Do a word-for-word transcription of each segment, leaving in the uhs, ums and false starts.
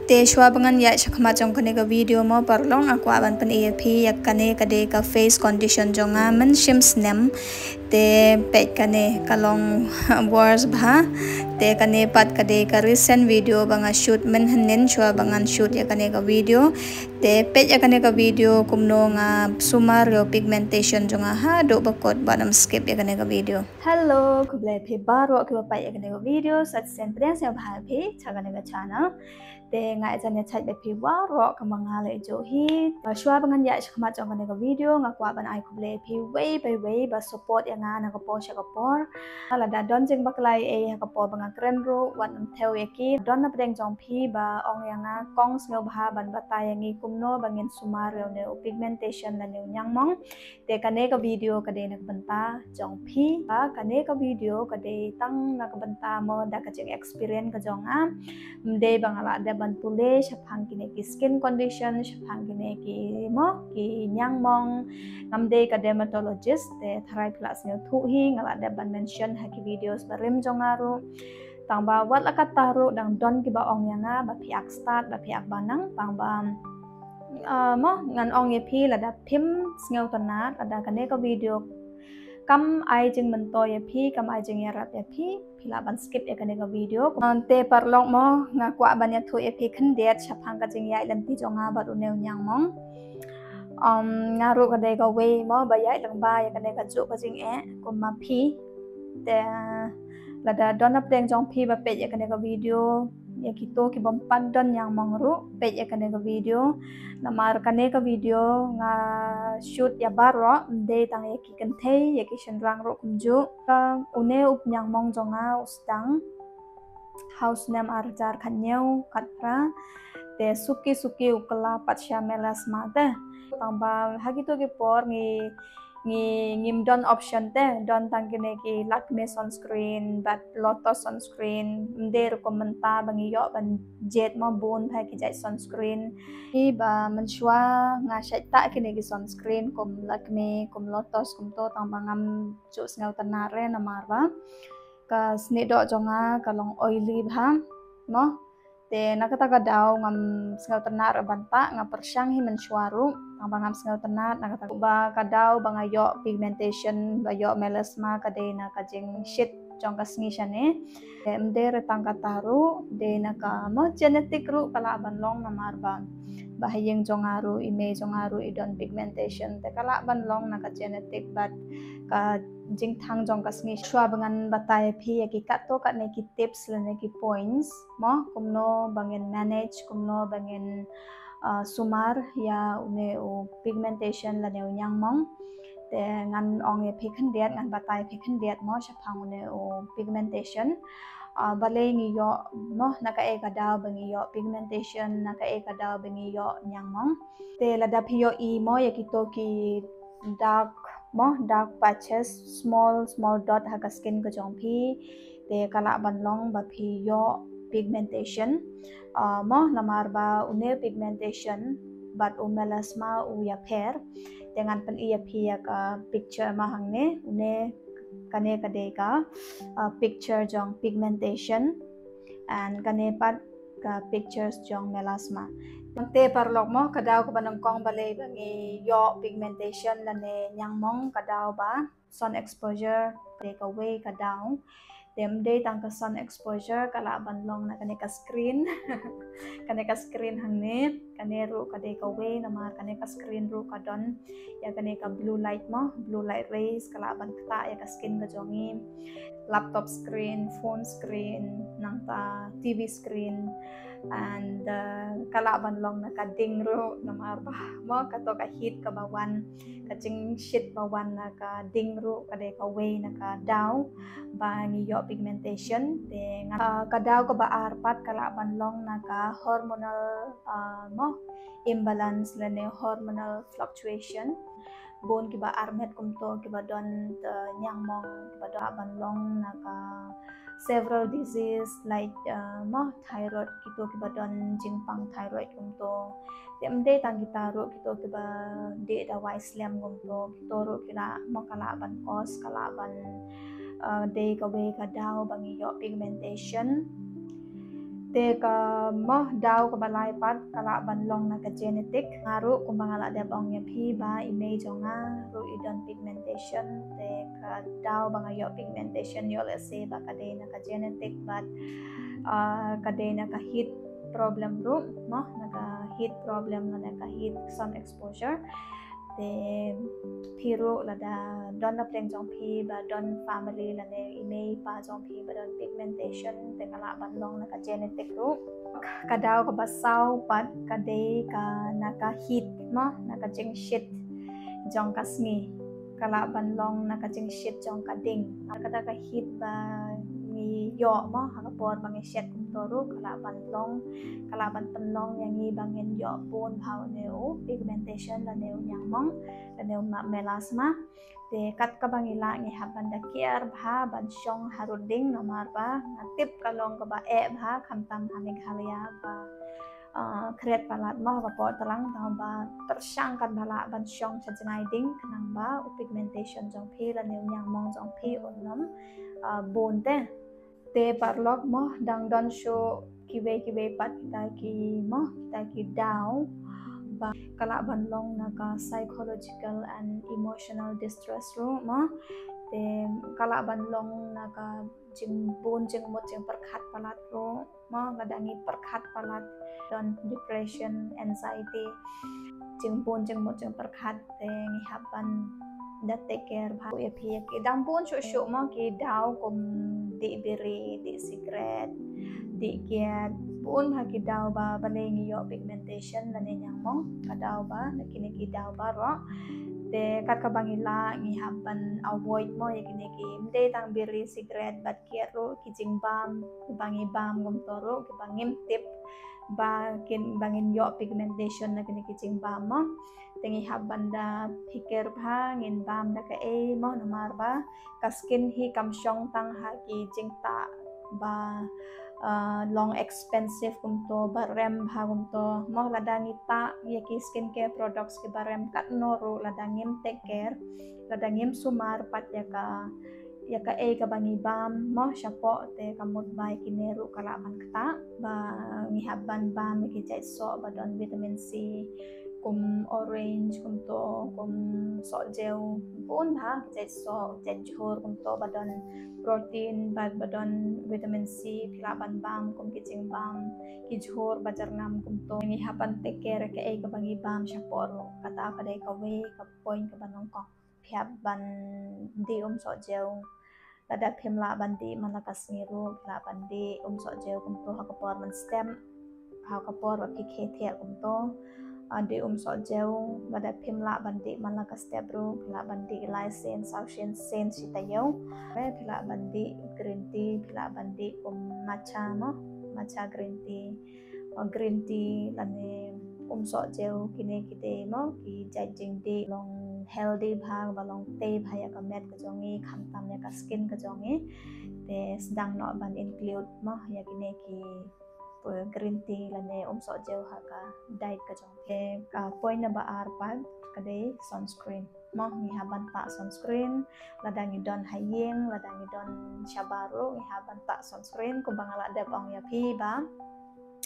Te shuwa ba ngan ïaid shakhmat jong kane ka video mo paralok, nga kwah ban pyni ïa phi ïa kane ka dei ka face condition jong nga mynshim snem. Te peit kane ka long worse bha. Te kane pat ka dei ka recent video ba nga shoot mynhynnin shuwa ba ngan shoot ïa kane ka video. Te peit ïa kane ka video kumno nga sumar ïa u pigmentation jong nga haduh ba kut, bad ym skip ïa kane ka video. Hello, khublei phi baroh kiba peit ïa kane ka video. Sa shisien pdiang sngewbha ïa phi sha kane ka channel. Te nga jan ïa chait bad phi baroh kumba nga la ïohi. Shuwa ba ngan ïaid shakhmat jong kane ka video, nga kwah ban ai khublei phi wei pa wei ba support ïa nga na ka por sha ka por. Lada don jingbakla ei ha ka por ba nga kren ruh, wat nym thew ïa ki. Don na pdeng jong phi ba ong ïa nga, kong, sngewbha ban batai ïa ngi kumno ba ngin sumar ïa une u pigmentation lane u ñiangmong. Te kane ka video ka dei na ka bynta jong phi. Ba kane ka video ka dei tang na ka bynta mo da ka jing experience ka jong nga. Ym dei ba nga lah dep ban pule shaphang kine ki skin condition, shaphang kine ki mo ki ñiangmong. Ngam dei ka dermatologist, te tharai phi lah sngewthuh hi, nga lah dep ban mention ha ki videos barim jong nga ruh. Tang ba wat la katta ruh dang don kiba ong ïa nga ba phi ak stad, ba phi ak banang, tang ba ah, mo ngan ong ïa phi, lada phim sngewtynnat, lada kane ka video kam ai jingmyntoi ïa phi, kam ai jingïarap ïa phi, phi lah ban skip ïa kane ka video. Te paralok mo, nga kwah ban ïathuh ïa phi khyndiat shaphang ka jingïaid lynti jong nga bad une u ñiangmong. Um, nga ruh ka dei kawei mo ba ïaid lyngba ïa kane ka juh ka jingeh kum ma phi. Te lada don na pdeng jong phi ba peit ïa kane ka video, ïa kito kibym pat don ñiangmong ruh, peit ïa kane ka video. Namar kane ka video nga shoot ïa baroh, ym dei tang ïa ki kynthei, ïa ki shynrang ruh kumjuh. Ka une u ñiangmong jong nga u sdang ha u snem ar hajar khathynñiew khatphra. Te suki suki u kylla pat sha melasma te. Tang ba ha kito ki por ngi ngi ngim don option te, don tang kine ki Lakme sunscreen bad Lotus sunscreen. Ym dei rukom mynta ba ngi ïoh ban jied mo bun bha ki jait sunscreen. Hi ba mynshuwa nga shait tah kine ki sunscreen kum Lakme, kum Lotus, kumto, tang ba ngam ju sngewtynnat re namar ba ka snieh doh jong nga ka long oily bha mo. Te na kata ka daw ngam sngewtynnat ruh ban tah, nga pyrshang hi mynshuwa ruh, tang ba ngam sngewtynnat, na kata ba ka daw ba nga ïoh pigmentation, ba ïoh melasma ka dei na ka jingshit jong ka sngi shane. Te ym dei re tang kata ruh, dei na ka mo genetic ruh ka lah ban long namar ba ba ha ïing jong nga ruh, i mei jong nga ruh i don pigmentation, te ka lah ban long na ka genetic bad ka jingthang jong ka sngi. Shuwa ba ngan batai phi ïa ki katto katne ki tips lane ki points mo, kumno ba ngin manage, kumno ba ngin, ah, sumar ïa une u pigmentation lane u ñiangmong. Te ngan ong ïa phi khyndiat, ngan batai phi khyndiat mo shaphang une u pigmentation. Ah, balei ngi ïoh mo, na kaei ka daw ba ngi ïoh pigmentation, na kaei ka daw ba ngi ïoh ñiangmong. Te lada phi ïohi mo ïa kito ki dark mo, dark patches, small small dot ha ka skin ka jong phi, te ka lah ban long ba phi ïoh pigmentation. Ah, mo namar ba une pigmentation bad u melasma u ïapher. Te ngan pyni ïa phi ïa ka picture ma hangne, une, kane ka dei ka, ah, picture jong pigmentation, and kane pat ka pictures jong melasma. Te paralok mo, ka daw kaba nyngkong balei ba ngi ïoh pigmentation lane ñiangmong, ka daw ba sun exposure dei kawei ka daw. Te ym dei tang ka sun exposure, ka lah ban long na kane ka screen. Kane ka screen hangne, kane ruh ka dei kawei namar kane ka screen ruh ka don ïa kane ka blue light mo, blue light rays, ka lah ban ktah ïa ka skin ka jong ngi. Laptop screen, phone screen, nangta T V screen, and, uh, ka lah ban long na ka ding ruh namar ba mo kato ka heat kaba wan, ka jingshit ba wan na ka ding ruh ka dei kawei na ka daw ba ngi ïoh pigmentation. Te nga, uh, ka daw kaba ar pat ka lah ban long na ka hormonal, uh, mo imbalance lane hormonal fluctuation. Bun kiba armet kumto kiba don, uh, ñiangmong, kiba don, lah ban long na ka several disease like, uh, mo thyroid, kito kiba don jingpang thyroid kumto. Te ym dei tang kita ruh, kito kiba dih dawai slem kumto, kito ruh ki lah mo, ka lah ban cause, ka lah ban, uh, dei kawei ka daw ba ngi ïoh pigmentation. Te ka mo daw kaba lai pat ka lah ban long na ka genetic. Nga ruh kumba nga la dep ong ïa phi ba i mei jong nga ruh i don pigmentation, te ka daw ba nga ïoh pigmentation ïoh lehse ba ka dei na ka genetic bad, ah, ka dei na ka heat problem ruh, mo, na ka heat problem, na ka heat sun exposure. Te phi ruh lada don na pdeng jong phi ba don family lane i mei i pa jong phi ba don pigmentation, te ka lah ban long na ka genetic ruh. Ka daw kaba saw pat ka dei ka na ka heat, mo, na ka jingshit jong ka sngi. Ka lah ban long na ka jingshit jong ka ding. Kata ka heat ba ngi ïoh, mo, ha ka por ba ngi shet kumto ruh ka lah ban long, ka lah ban pynlong ïa ngi ba ngin ïoh bun bha une u pigmentation lane u ñiangmong lane u ma-, melasma. Te kat kaba ngi lah ngi hap ban da kiar bha ban shong harud ding, namar ba nga tip ka long kaba eh bha, khamtam ha Meghalaya ba, ah, kret palat mo ka por tlang, tang ba pyrshang kat ba lah ban shong sha jngai ding, khnang ba u pigmentation jong phi lane u ñiangmong jong phi un nym, ah, bun te. Te paralok mo, dang don shuh kiwei kiwei pat kita ki mo, kita ki daw ba ka lah ban long na ka psychological and emotional distress ruh mo. Te ka lah ban long na ka jingbun jingmut jingpyrkhat palat ruh mo, lada ngi pyrkhat palat don depression, anxiety, jingbun jingmut jingpyrkhat, te ngi hap ban da take care bha ïa phi ïa ki. Dang bun shuh shuh mo ki daw kum dih biri, dih sikret, dih kiad, bun bha ki daw ba balei ngi ïoh pigmentation lane ñiangmong, ka daw ba na kine ki daw baroh. Te kat kaba ngi lah ngi hap ban avoid mo ïa kine ki, ym dei tang biri sikret bad kiad ruh, ki jingbam kiba ngi bam kumto ruh kiba ngim tip ba kin, ba ngin ïoh pigmentation na kine ki jingbam mo. Te ngi hap ban da pyrkhat bha ngin bam da kaei mo, namar ba ka skin hi kam shong tang ha ki jingtah ba, ah, long expensive kumto, ba rem bha kumto mo. Lada ngi tah ïa ki skincare products kiba rem katno ruh, lada ngim take care, lada ngim sumar pat ïa ka, ïa kaei kaba ngi bam mo shapoh, te ka mut ba ïa kine ruh ka lah ban ktah. Ba ngi hap ban bam ïa ki jait soh ba don vitamin C, kum orange kumto, kum sohjew, bun bha ki jait soh, jait jhur kumto ba don protein bad ba don vitamin C, phi lah ban bam kum ki jingbam, ki jhur ba jyrngam kumto. Ngi hap ban take care kaei kaba ngi bam shapoh ruh. Kata ka dei kawei ka point kaba nyngkong. Phi hap ban dih um sohjew. Lada phim lah ban dih man la ka sngi ruh, phi lah ban dih um sohjew kumto ha ka por mynstep, ha ka por ba phi khie thiah kumto. Ah, dih um sohjew, lada phim lah ban dih man la ka step ruh, phi lah ban dih lai sien, saw sien, sien shi taïew. Eh, phi lah ban dih green tea, phi lah ban dih kum matcha mo, matcha green tea. Ah, green tea lane um sohjew, kine ki dei mo ki jait jingdih long healthy bha, ba long tei bha ïa ka met ka jong ngi, khamtam ïa ka skin ka jong ngi. Te sdang noh ban include mo ïa kine ki, eh, green tea lane um sohjew ha ka diet ka jong ngi. Te ka point number ar pat ka dei sunscreen. Mo, ngi hap ban tah sunscreen. Lada ngi don ha ïing, lada ngi don shabar ruh, ngi hap ban tah sunscreen. Kumba nga la dep ong ïa phi ba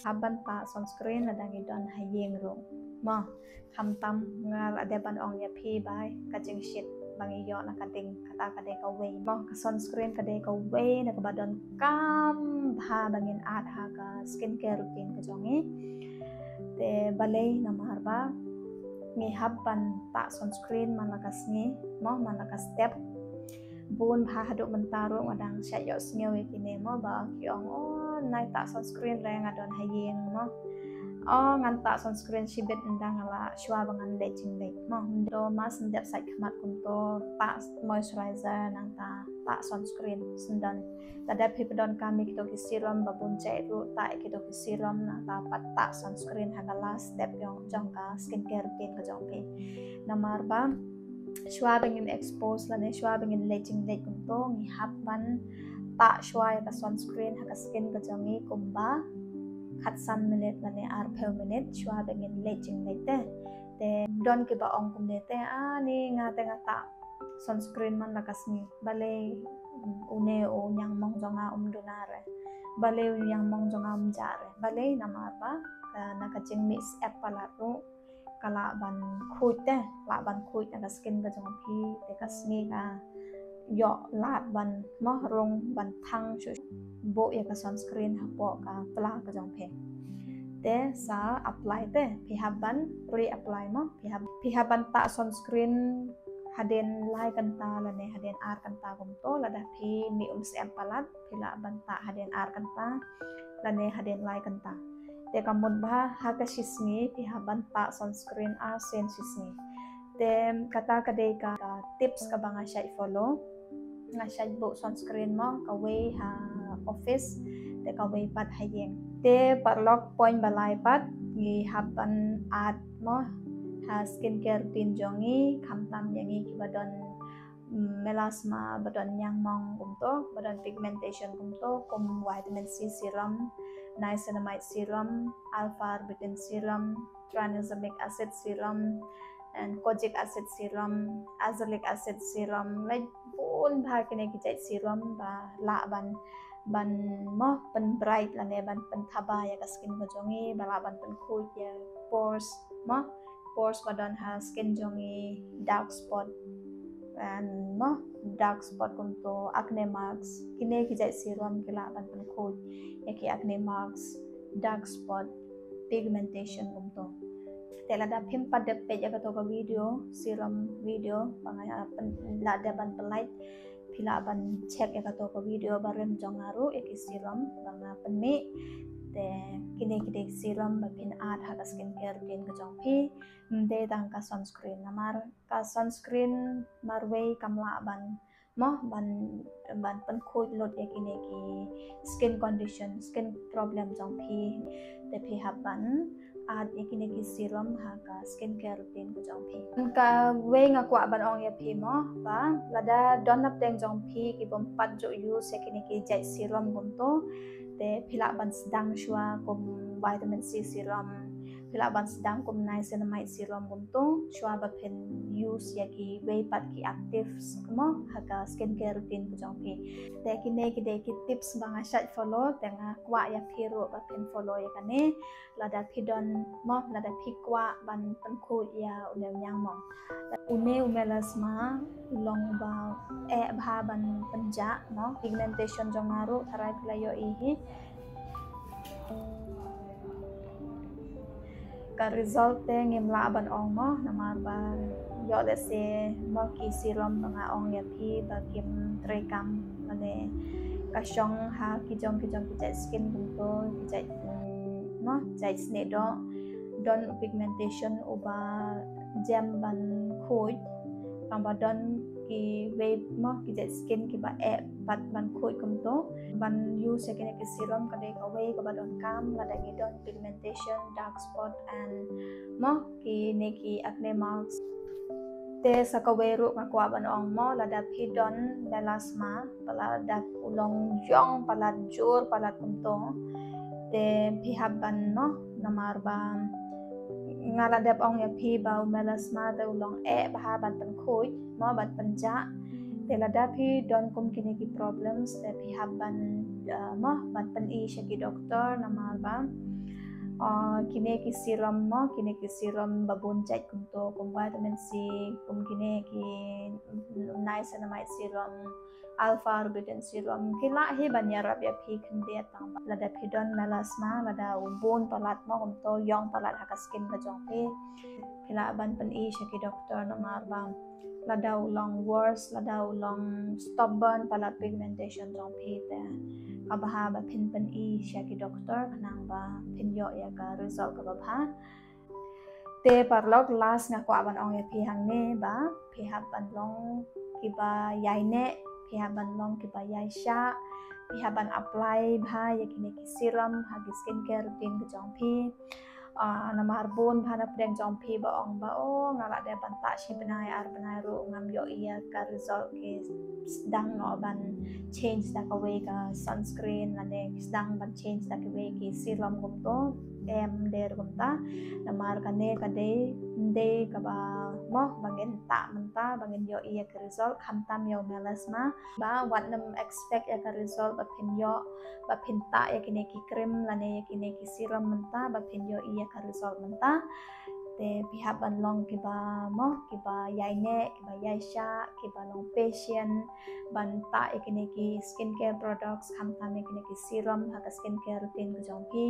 hap ban tah sunscreen lada ngi don ha ïing ruh. Mo, khamtam nga la dep ban ong ïa phi ba ka jingshit ba ngi ïoh na ka ding, kata ka dei kawei. Mo, ka sunscreen ka dei kawei na kaba donkam bha ba ngin add ha ka skincare routine ka jong ngi. Te balei? Namar ba ngi hap ban tah sunscreen man la ka sngi mo, man la ka step. Bun bha haduh mynta ruh nga dang shait ïohsngew ïa kine mo ba ki ong, "Oh, nai tah sunscreen re, nga don ha ïing mo. Oh, ngan tah sunscreen shibit ynda nga la, shuwa ba ngan leit jingleit mo." Ym dei, mas, ym dep sait khmat kumto, tah moisturizer nangta tah sunscreen, sngewdon. Lada phi pyndonkam ïa kito ki serum ba bun jait ruh, tah ïa kito ki serum nangta pat tah sunscreen ha ka last step jong, jong ka skincare routine ka jong phi. Namar ba shuwa ba ngin expose lane shuwa ba ngin leit jingleit kumto, ngi hap ban tah shuwa ïa ka sunscreen ha ka skin ka jong ngi kumba khatsan minit lane arphew minit shuwa ba ngin leit jingleit te. Te don kiba ong kumne te, "Ah, ni nga te nga tah sunscreen man la ka sngi. Balei une u ñiangmong jong nga um duna re?" Balei u niang mong jong nga um jah re? Balei? Namar ba ka, na ka jingmih syep palat ruh ka lah ban khuid te, lah ban khuid na ka skin ka jong phi te. Ka sngi ka ïoh lad ban, mo, rung ban thang shuh. Buh ïa ka sunscreen hapoh ka pla ka jong phi. Te sa apply te, phi hap ban reapply, mo, phi hap, phi hap ban tah sunscreen hadien lai kynta lane hadien ar kynta kumto. Lada phi mih um syep palat, phi lah ban tah hadien ar kynta lane hadien lai kynta. Te ka mut ba ha ka shisngi phi hap ban tah sunscreen arsien shisngi. Te kata ka dei ka, ka tips kaba nga shait follow. Nga shait buh sunscreen, mo, kawei ha office te kawei pat ha ïing. Te paralok, point ba lai pat, ngi hap ban add, mo, ha skincare routine jong ngi, khamtam ïa ngi kiba don, mm, melasma, ba don niang mong kumto, ba don pigmentation kumto, kum vitamin C serum, niacinamide serum, alpha arbutin serum, tranexamic acid serum, and kojic acid serum, azelaic acid serum, lait bun bha kine ki jait serum ba lah ban, ban, mo, pynbright lane ban pynthaba ïa ka skin ka jong ngi, ba lah ban pynkhuid ïa pores, mo, pores ba don ha skin jong ngi, dark spot, and, mo, dark spot kumto, acne marks. Kine ki jait serum ki lah ban pynkhuid ïa ki acne marks, dark spot, pigmentation kumto. Te lada phim pat dep peit ïa kato ka video, serum video ba nga, ah, pyn-, lah dep ban pynlait, phi lah ban check ïa kato ka video barim jong nga ruh, ïa ki serum ba nga pynmih. Te kine ki dei ki serum ba phin add ha ka skincare routine ka jong phi. Ym dei tang ka sunscreen, namar ka sunscreen marwei kam lah ban, mo, ban, ban pynkhuid lut ïa kine ki skin condition, skin problem jong phi. Te phi hap ban add ïa kine ki serum ha ka skincare routine ka jong phi. Kawei nga kwah ban ong ïa phi, mo, ba lada don napdeng jong phi ki bym pat ju use ïa kine ki jait serum kumto, te phi lah ban sdang shuwa kum vitamin C serum, phi lah ban sdang kum niacinamide serum kumto shuwa ba phin use ïa kiwei pat ki actives, mo, ha ka skincare routine ka jong phi. Te kine ki dei ki tips ba nga shait follow, te nga kwah ïa phi ruh ba phin follow ïa kane. Lada phi don, mo, lada phi kwah ban pynkhuid ïa une u niang mong. Une u melasma u long ba eh bha ban pynjah, mo. Pigmentation jong nga ruh tharai phi la ïohi hi. Ka result te ngim lah ban ong, mo, namar ba ïoh lehse, mo, ki serum ba nga ong ïa phi ba kim treikam, mane ka shong ha ki jong ki jong ki jait skin kumto, ki jait, mm, mo, jait snieh doh, don pigmentation uba jem ban khuid, tang ba don kiwei, mo, ki jait skin kiba eh pat ban khuid kumto. Ban use ïa kine ki serum ka dei kawei kaba donkam lada ngi don pigmentation, dark spot and, mo, kine ki acne marks. Te sa kawei ruh nga kwah ban ong, mo, lada phi don melasma, ba la dep u long ïong palat, jur palat kumto, te phi hap ban, mo, namar ba nga la dep ong ïa phi ba u melasma te u long eh bha ban pynkhuid, mo, ban pynjah. Te lada phi don kum kine ki problems te phi hap ban, uh, mo, ban pyni sha ki doktor, namar ba, uh, kine ki serum, mo, kine ki serum ba bun jait kumto, kum vitamin C, kum kine ki niacinamide serum, alpha arbutin serum, ki lah hi ban ïarap ïa phi khyndiat, tang ba lada phi don melasma, lada u bun palat, mo, kumto ïong palat ha ka skin ka jong phi, phi lah ban pyni sha ki doktor, namar ba lada u long worse, lada u long stubborn palat pigmentation jong phi, te kaba bha ba phin pyni sha ki doktor khnang ba phin ïoh ïa ka result kaba bha. Te paralok, last nga kwah ban ong ïa phi hangne ba phi hap ban long kiba ïai neh, phi hap ban long kiba ïai shah, phi hap ban apply bha ïa kine ki serum ha ki skincare routine ka jong phi. Ah, namar bun bha na pdeng jong phi ba ong ba, oh, nga la dep ban tah shi bnai ar bnai ruh ngam ïoh ïa ka result, ki sdang noh ban change da kawei ka sunscreen lane ki sdang ban change da kawei ki serum kumto. em, dei ruh kumta. Namar kane ka dei, dei kaba mo ba ngin tah mynta ba ngin ïohi ïa ka result, khamtam ïa u melasma. Ba wat nym expect ïa ka result ba phin ïoh, ba phin tah ïa kine ki cream lane ïa kine ki serum mynta ba phin ïohi ïa ka result mynta. Te phi hap ban long kiba mo, kiba ïaineh, kiba ïaishah, kiba long patient ban tah ïa kine ki skincare products, khamtam ïa kine ki serum ha ka skincare routine ka jong phi.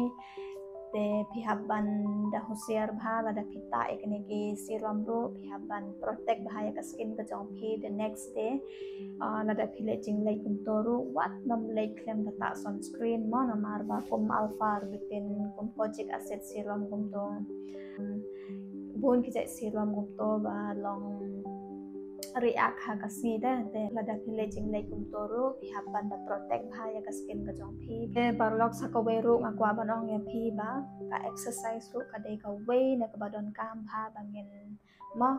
Te phi hap ban da husiar bha, lada phi tah ïa kine ki serum ruh phi hap ban protect bha ïa ka skin ka jong phi the next day. Ah, lada phi leh jingleh kumto ruh, wat nym leh khlem da tah sunscreen mo, namar ba kum alpha arbutin, kum kojic acid serum kumto, bun ki jait serum kumto ba long react ha ka sngi de. Te lada phi leh jingleh kumto ruh phi hap ban da protect bha ïa ka skin ka jong phi. Te paralok, sa kawei ruh nga kwah ban ong ïa phi ba ka exercise ruh ka dei kawei na kaba donkam bha ba ngin mo,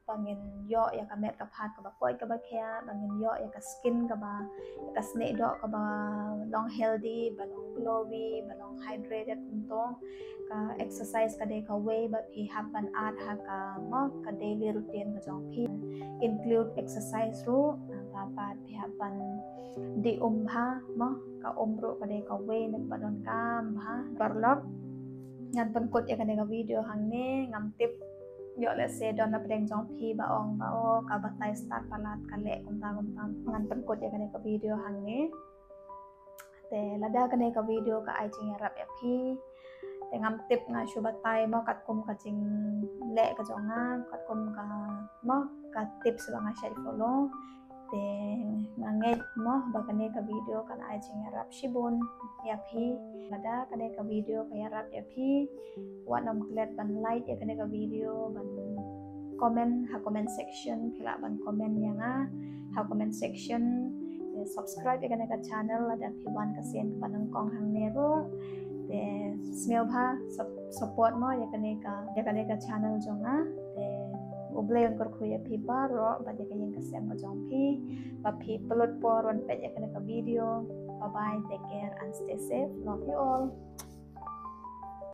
ba ngin ïoh ïa ka met ka phad kaba koit kaba khiah, ba ngin ïoh ïa ka skin kaba, ïa ka snieh doh kaba long healthy, ba long glowy, ba long hydrated kumto. Ka exercise ka dei kawei ba phi hap ban add ha ka mo, ka daily routine ka jong phi. Include exercise ruh, nangta pat phi hap ban dih um bha mo, ka um ruh ka dei kawei na kaba donkam bha. Paralok, ngan pynkut ïa kane ka video hangne. Ngam tip, ïoh lehse don na pdeng jong phi ba ong ba, oh, ka batai start palat ka leh kumta kumta. Ngan pynkut ïa kane ka video hangne. Te lada kane ka video ka ai jingïarap ïa phi, te ngam tip, nga shu batai mo katkum ka jingleh ka jong nga, katkum ka mo ka tips ba nga shait follow. Te nga ngeit mo ba kane ka video kan ai jingïarap shibun ïa phi. Lada kane ka video ka ïarap ïa phi, wat nym klet ban like ïa kane ka video, ban comment ha comment section, phi lah ban comment ïa nga ha comment section. Te subscribe ïa kane ka channel lada phi wan ka sien kaba nyngkong hangne ruh. Te sngewbha sup-, support mo ïa kane ka, ïa kane ka channel jong nga. Te U Blei un kyrkhu ïa phi baroh bad ïa ka ïing ka sem ka jong phi, ba phi pynlut por wan peit ïa kane ka video. Bye bye, take care and stay safe. Love you all.